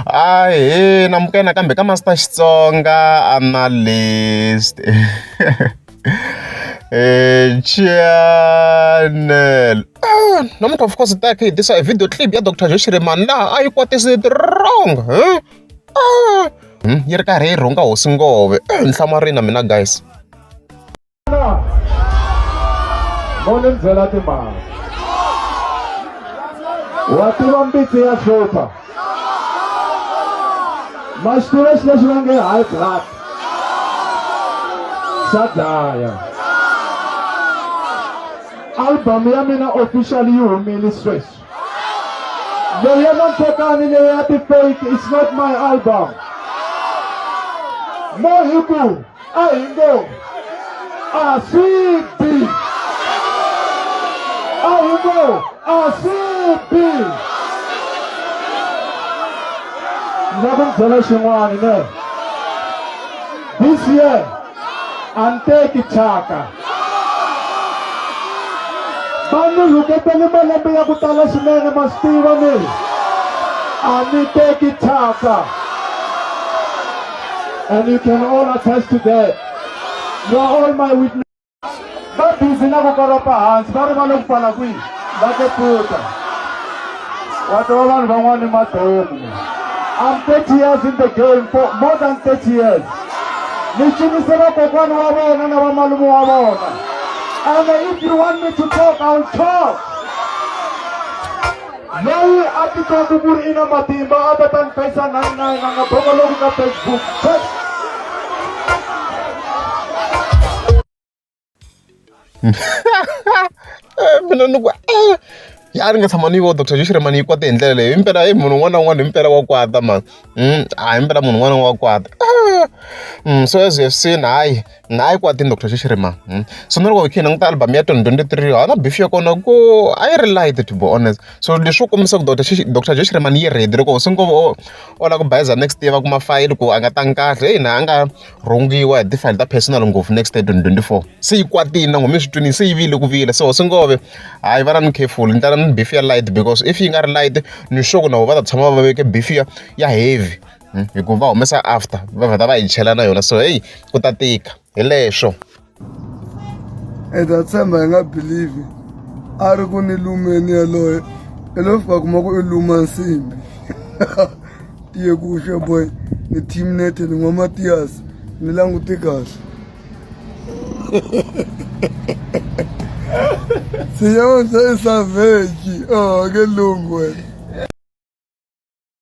Ahee namukela nakambe ka Master Xitsonga Analyst channel. Namuntlha of course hi ta hi kha hi tisa video clip ya Doctor Joe Shirimani laha a yi kwatise wrong yi ri karhi yi rhunga hosi ngove ni hlamarile na mina guys. Mo ni byela timhaka. Wa tiva mbitsi ya hlupha. Ma xi tiva xi lexi va nge high blood. Xa dlaya. Album ya mina officially yi humile sweswi. Leyi ya Mantsokani leyi ya ti-fake it's not my album. Mo hi ku a hi ngo a swi bi a hi ngo a swi bi ni la ku mi byela xin'wana ne this year a ni teki thyaka va ni rhuketele malembe ya ku tala swinene ma swi tiva ni a ni teki thyaka. And you can all attest to that. You are all my witness. Va busy na ku koropa hansi va ri va le ku pfala kwihi va keputa wa tiva vanhu van'wana madomu. I'm 30 years in the game for more than 30 years. Ni cinise vakokwani wa vona na vamalume wa vona. And if you want me to talk, I'll talk. Loyi a titwaku ku ri i na matimba a ta ta ni feyisa 99 a nga bongoloki ka Facebook. Check. Mina ni ku ya ni nga tshama ni yi vona Doctor Joe Shirimani yi kwate hi ndlela leyi himpela i munhu un'wana na un'wana himpela wa kwata mani a himpela munhu un'wana wa kwata so as you have seen hayi. Na a yi kwatini Doctor Xixirima so na loko hi kha hi languta album ya 2023 ha na beef ya kona ku a yi ri light to be honest so leswi kombisa ku Doctor Doctor Joe Shirimani yi ready loko hosi Ngove o o lava ku bayiza next year va kuma fayili ku a nga tangi kahle heyi na a nga rhongiwa hi tifayili ta personal ngopfu next year 2024 se yi kwatile na n'wina mi swi twini se yi vile ku vile se hosi Ngove hayi va na ni careful ni tala ni beef ya light because if yi nga ri light ni sure ku na vona va ta tshama va veke beef ya ya heavy. Hikuva va humesa after va vheta va hi chela na yona so heyi ku ta tika hi leswo. I ta tshemba hi nga believe a ri ku ni lumeni yaloye i lo fika kuma ku i luma nsimbi tiye ku sure boy ni team net ni n'wa Matiyasi ni langute kahle Siyonza isavage oh ke lungu wena.